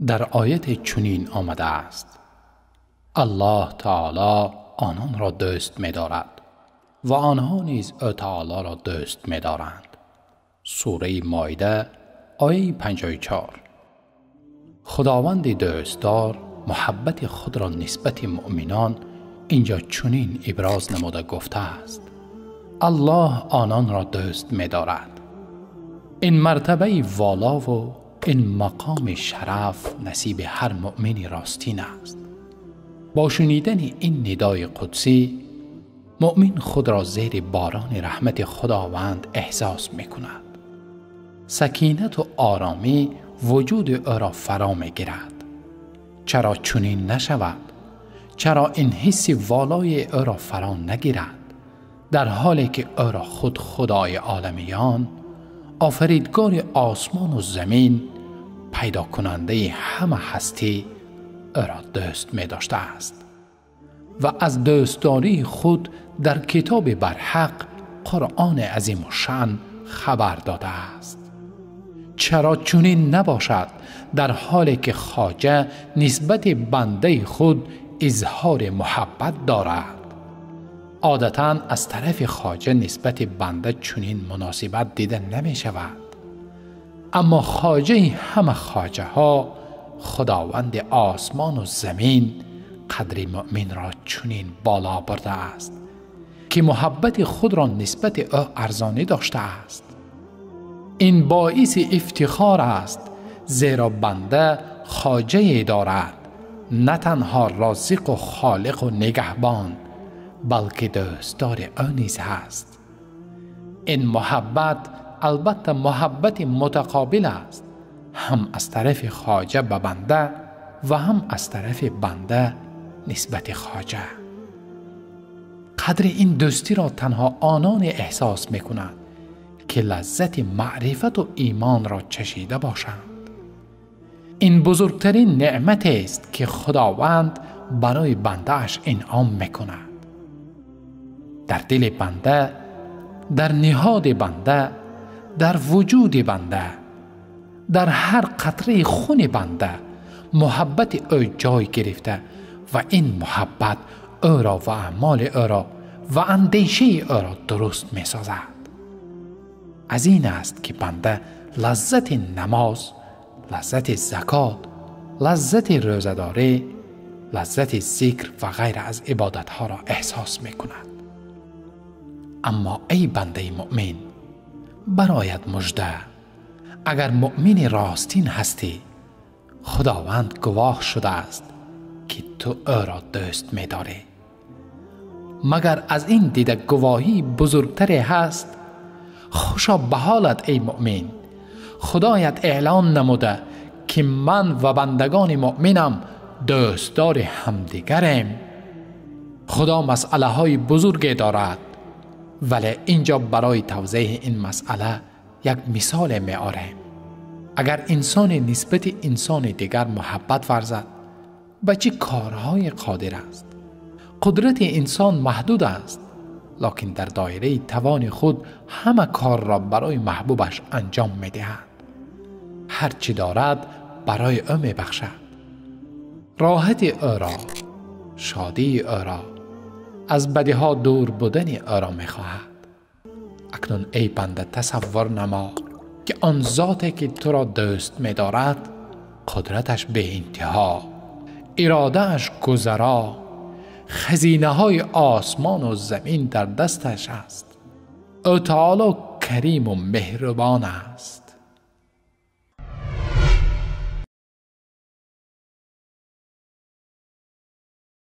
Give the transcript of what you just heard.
Дар оят чунин омадааст: Аллоҳ таоло ононро дӯст медорад ва онҳо низ ӯ таолоро дӯст медоранд. Сураи Моида, ояи 54. Худованди дӯстдор муҳаббати худро нисбати муъминон инҷо чунин иброз намуда гуфтааст: Аллоҳ ононро дӯст медорад. Ин мартабаи волову ин мақоми шараф насиби ҳар муъмини ростин аст. Бо шунидани ин нидои қудсӣ муъмин худро зери борони раҳмати Худованд эҳсос мекунад. Сакинату оромӣ вуҷуди ӯро фаро мегирад. Чаро чунин нашавад? Чаро ин ҳисси волои ӯро фаро нагирад, дар ҳоле ки ӯро худ Худои оламиён, офаридгори осмону замин, пайдокунандаи ҳама ҳастӣ ӯро дӯст медоштааст ва аз дӯстдории худ дар китоби барҳақ Қуръони азимушшаън хабар додааст. Чаро чунин набошад, дар ҳоле ки хоҷа нисбати бандаи худ изҳори муҳаббат дорад? Одатан аз тарафи хоҷа нисбати банда чунин муносибат дида намешавад. Аммо хоҷаи ҳама хоҷаҳо, Худованди осмону замин, қадри муъминро чунин боло бурдааст, ки муҳаббати худро нисбати ӯ арзонӣ доштааст. Ин боиси ифтихор аст, зеро банда хоҷае дорад, на танҳо розиқу холиқу нигаҳбон, балки дӯстдори ӯ низ ҳаст. Ин муҳаббат албатта муҳаббати мутақобил аст, ҳам аз тарафи хоҷа ба банда ва ҳам аз тарафи банда нисбати хоҷа. Қадри ин дӯстиро танҳо ононе эҳсос мекунад, ки лаззати маърифату имонро чашида бошанд. Ин бузургтарин неъматест, ки Худованд барои бандааш инъом мекунад. Дар дили банда, дар ниҳоди банда, дар вуҷуди банда, дар ҳар қатраи хуни банда муҳаббати ӯ ҷой гирифта ва ин муҳаббат ӯро ва аъмоли ӯро ва андешаи ӯро дуруст месозад. Аз ин аст, ки банда лаззати намоз, лаззати закот, лаззати рӯзадорӣ, лаззати зикр ва ғайра аз ибодатҳоро эҳсос мекунад. Аммо эй бандаи муъмин, бароят мужда, агар муъмини ростин ҳастӣ, Худованд гувоҳ шудааст, ки ту ӯро дӯст медорӣ. Магар аз ин дида гувоҳии бузургтаре ҳаст? Хушо ба ҳолат, эй муъмин! Худоят эълон намуда, ки ман ва бандагони муъминам дӯстдори ҳамдигарем. Худо масъалаҳои бузурге дорад, вале инҷо барои тавзеҳи ин масъала як мисоле меорем. Агар инсоне нисбати инсони дигар муҳаббат варзад, ба чӣ корҳое қодир аст? Қудрати инсон маҳдуд аст, локин дар доираи тавони худ ҳама корро барои маҳбубаш анҷом медиҳад. Ҳар чӣ дорад барои ӯ мебахшад. Роҳати ӯро, шодии ӯро, аз бадиҳо дур будани ӯро мехоҳад. Акнун эй банда, тасаввур намо, ки он зоте ки туро дӯст медорад, қудраташ беинтиҳо, иродааш гузаро, хазинаҳои осмону замин дар дасташ аст. Ӯ таоло кариму меҳрубон аст.